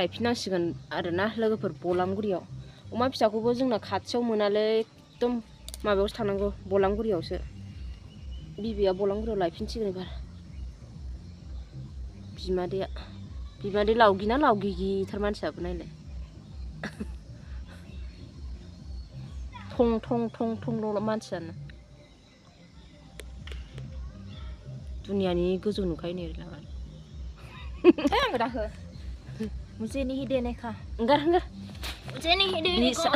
लायफिननांसिगोन आरोना लोगोफोर बलांगुरियाव अमा फिसाखौबो जोंना खाथियाव मोनालै एकदम माबायावसो थांनांगौ बलांगुरियावसो बिबैया बलांगुरियाव लायफिनसिगोन एबार बिमादै लावगिना लावगिगिथार मानसियाबो नायलाय थं थं थं थंल' मानसियानो दुनियानि गोजौ नुखायो नै लागानो आं दाहो मुझे नहीं देने का अंगार मुझे नहीं देने का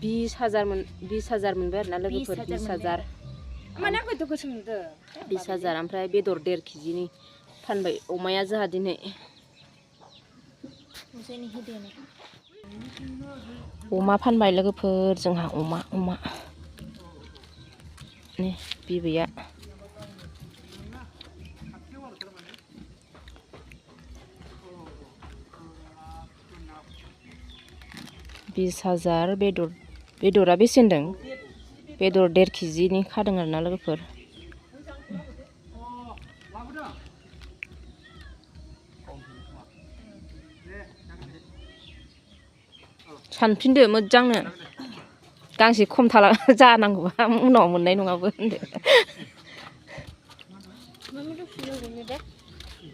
20,000 मोनबाय आरोना लोगोफोर 20,000 माने आंखौ तो गोसो मोनदो 20,000 ओमफ्राय बेदर 1.5 केजिनि फानबाय अमाया जोंहा दिनै मुझे नहीं देने अमा फानबाय लोगोफोर जोंहा अमा ने बिबैया 20,000 बेदरा बेसे होनदों बेदर 1.5 केजिनि खादों आरोना लोगोफोर सानफिनदो मोजांनो गांसे खम थाला जानांगौबा उनाव मोननाय नङाबो होनदो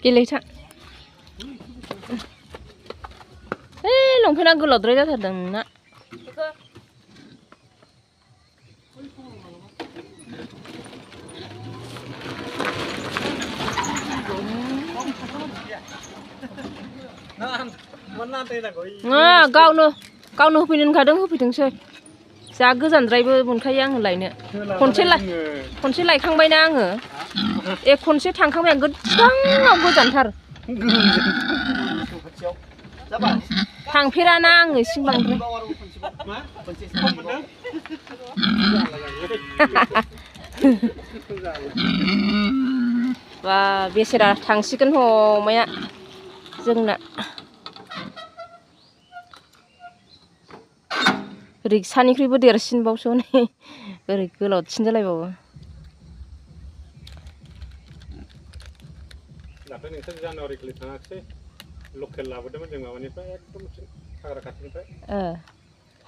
गेलेथां लंपेन्टआ गोलावद्राय जाथारदों नोंना गावनो होफैनो होनखादों होफैथोंसै जा गोजानद्रायबो मोनखायो आङो लायनो खनसे लायखांबायना आङो खनसे थांखांबाय आं गोजानाव गोजानथार थांफेराना आङो इसिं बांद्राय बा बेसेरा थांसिगोन अमाया जोंना रिक्सानिख्रुइबो देरसिनबावसो नै ओरै गोलावसिन जालायबावो दाथ' नोंसोर जानुवारिखालि थाङाखिसै लकेल लाबोदोंमोन जों माबानिफ्राय एकदम हाग्रा खाथिनिफ्राय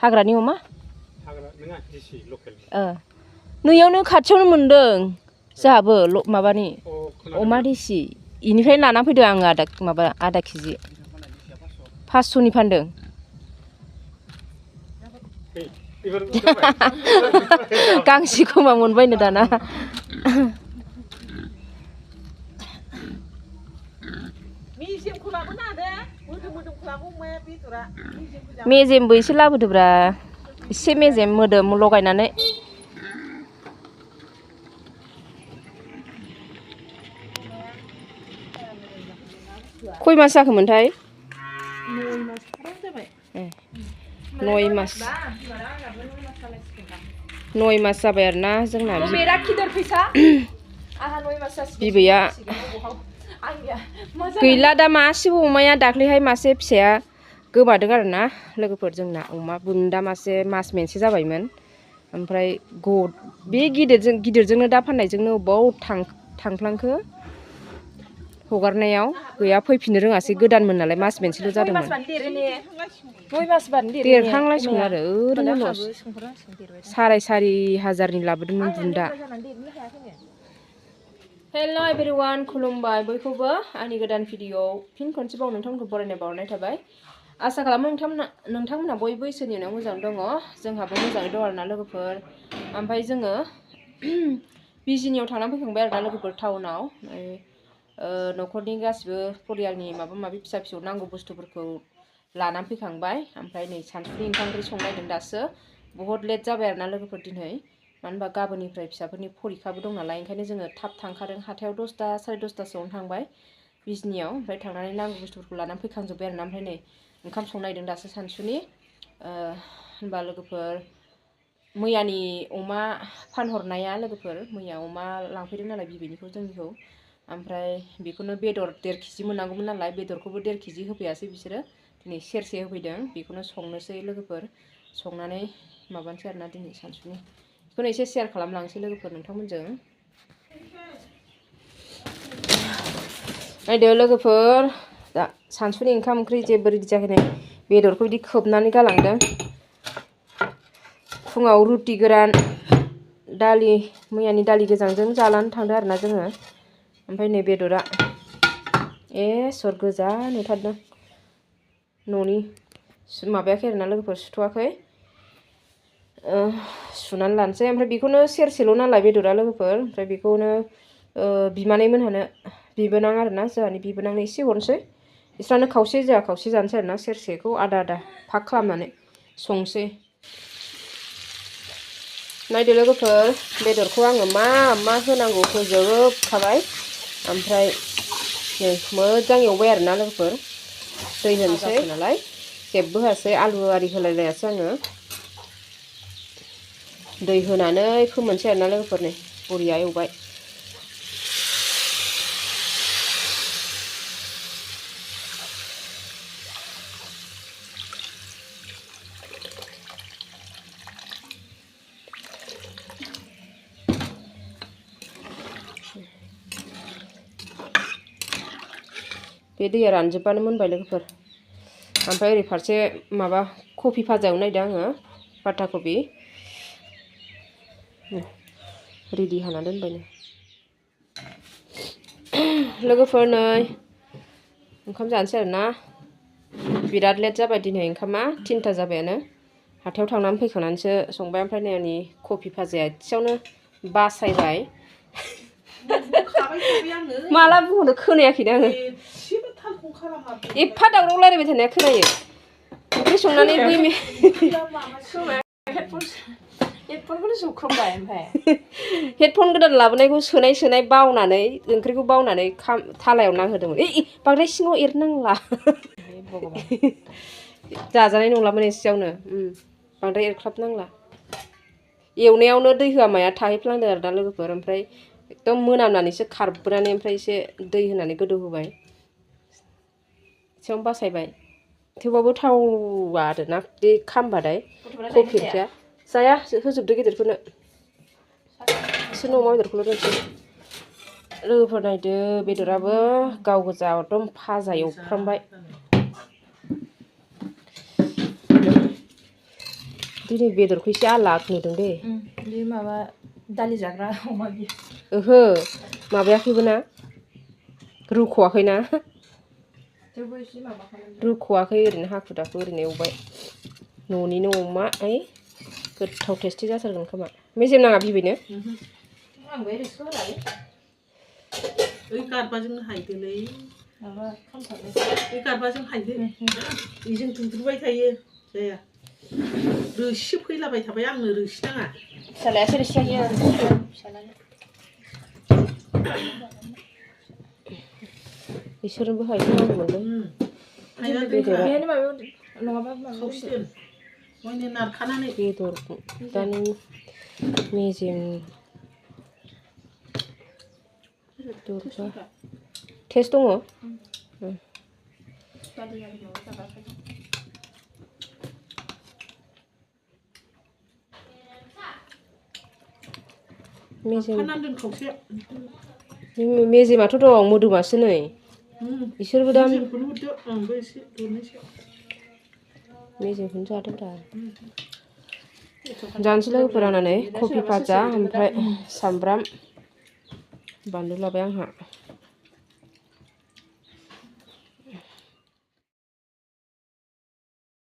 हाग्रानि अमा हाग्रा नङा दिसि लकेल नैयावनो खाथियावनो मोनदों जोंहाबो माबानि अमा दिसि इनिफ्राय लाना फैदों आङो आधा केजि 500नि फानदों गांसे खोमा मोनबायनो दाना मेजेमबो एसे लाबोदोब्रा एसे मेजेम मोदोम लगायनानै खय मास जाखोमोनथाय 9 मास 9 मास जाबाय आरोना जोंना बिबैया गैला दा मासेबो अमाया दाख्लैहाय मासे फिसाया गोमादों आरोना लोगोफोर जोंना अमा बुन्दा मासे मास मोनसे जाबायमोन ओमफ्राय बे गिदिरजोंनो दा फाननायजोंनो अबाव थांफ्लांखो हगारनायाव गैया फैफिननो रोङासै गोदानमोन नालाय मास मोनसेल' जादोंमोन देरहांलायसिगोन आरो ओरैनो लस 4,500 लाबोदोंमोन बुन्दा हेल' एभरिवान खुलुमबाय बयखौबो आंनि गोदान भिडिअ'आव फिन खनसेबाव नोंथांमोनखौ बरायनाय बावहरनाय थाबाय आसा खालामो नोंथांमोनहा बयबो इसोरनि उनाव मोजां दङ जोंहाबो मोजाङै दं आरोना लोगोफोर ओमफ्राय जोङो बिजिनियाव थांनानै फैखांबाय आरोना लोगोफोर टाउनाव न'खरनि गासिबो परियालनि माबा माबि फिसा फिसौ नांगौ बुस्थुफोरखौ लानानै फैखांबाय ओमफ्राय नै सानसुनि ओंखाम ओंख्रि संलायदों दासो बहुत लेट जाबाय आरोना लोगोफोर दिनै मानो होनबा गाबोननिफ्राय फिसाफोरनि परिखाबो दं नालाय ओंखायनो जोङो थाब थांखादों हाथायाव 10ता 10:30सोआवनो थांबाय बिजनियाव ओमफ्राय थांनानै नांगौ बुस्थुफोरखौ लानानै फैखांजोब्बाय आरोना ओमफ्राय नै ओंखाम संनायदों दासो सानसुनि होनबा लोगोफोर मैयानि अमा फानहरनाया लोगोफोर मैया अमा लांफैदों नालाय बिबैनिखौ जोंनिखौ ओमफ्राय बेखौनो बेदर 1.5 केजि मोननांगौमोन नालाय बेदरखौबो 1.5 केजि होफैयासै बिसोरो दिनै सेरसे होफैदों बेखौनो संनोसै लोगोफोर संनानै माबानोसै आरोना दिनै सानसुनि बेखौनो एसे शेयार खालामलांसै लोगोफोर नोंथांमोनजों नायदो लोगोफोर दा सानसुनि ओंखाम ओंख्रि जेबो रेडि जायाखै बेदरखौ बिदि खोबनानै गालांदों फुङाव रुटि गोरान दालि मैयानि दालि गोजांजों जालानो थांदों आरोना जोङो ओमफ्राय नै बेदरा सर गोजा नुथारदों न'नि माबायाखै आरोना लोगोफोर सुथ'वाखै सुनानै लानोसै ओमफ्राय बेखौनो सेरसेल' नालाय बेदरा लोगोफोर ओमफ्राय बेखौनो बिमानै मोनहानो बिबोनां आरोना जोंहानि बिबोनांनो एसे हरनोसै बिस्रानो खावसे जोंहा खावसे जानोसै आरोना सेरसेखौ आदा आदा फाग खालामनानै संसै नायदो लोगोफोर बेदरखौ आङो मा होनांगौ होजोबखाबाय ओमफ्राय नै मोजां एवबाय आरोना लोगोफोर दै होनोसै नालाय जेबो होआसै आलु आरि होलायलायासै आङो दै होनानै फोमोनसै आरोना लोगोफोर नै बरिया एवबाय बे दैया रानजोबबानो मोनबाय लोगोफोर ओमफ्राय ओरै फारसे माबा कफि भाजा एवनो नागिरदों आङो बाटा कफि रेडि हाना दोनबाय लोगोफोर नै ओंखाम जानोसै आरोना बिराद लेट जाबाय दिनै ओंखामा 3टा जाबायानो हाथायाव थांनानै फैखांनानैसो संबाय ओमफ्राय नै आंनि कफि भाजाया एसेयावनो बासायबाय माला बुंहरनो खोनायाखैनो आङो एफा दावराव रायलायबाय थानाया खोनायो ओंख्रि संनानै बै हेडफन गोदान लाबोनायखौ सोनाय बावनानै ओंख्रिखौ बावनानै थालायाव नांहोदोंमोन बांद्राय सिङाव एरनांला जाजानाय नंलामोन एसेयावनो बांद्राय एरख्लाबनांला एवनायावनो दै होआ माया थाहैफ्लांदों आरो दा लोगोफोर ओमफ्राय एकदम मोनामनानैसो खारबोनानै ओमफ्राय एसे दै होनानै गोदौ होबाय एसेयावनो बासायबाय थेवबाबो थावा आरोना बे खामबाथाय कफि ओंख्रिया जाया होजोबदो गेदेरफोरनो बिसोरनो अमा बेदरखौल' दोनसै लोगोफोर नायदो बेदराबो गाव गोजा एकदम भाजा एवफ्रामबाय दिनै बेदरखौ एसे आलाग नुदों दे बे माबा दालि जाग्रा अमा बियो ओहो माबायाखैबो ना रुख'वाखैना रुख'वाखै ओरैनो हाखु दाखु ओरैनो एवबाय न'निनो अमा गोथाव टेस्टि जाथारगोन खोमा मेजेम नाङा बिबैनो आंबो ओरैसो होलाय ओइ गारबाजोंनो हायदोलै माबा खामथारबाय बे गारबाजों हायदो बेजों दुद्रुबाय थायो जाया रोसि फैलाबाय थाबाय आंनो रोसि नाङा फिसालायासो रोसि होयो फिसालानो बिसोरनोबो हायथ'नांगौ मोनदों बेदरा नङाबा खावसे दोन नारखानानै बेदर दानि मेजेम टेस्ट दङ मेजेमाथ' दं मोदोमासो नै बिसोरबो दा मेजेमखौनो जादोंब्रा जानोसै लोगोफोर आंना नै कफि भाजा ओमफ्राय सामब्राम बानलु लाबाय आंहा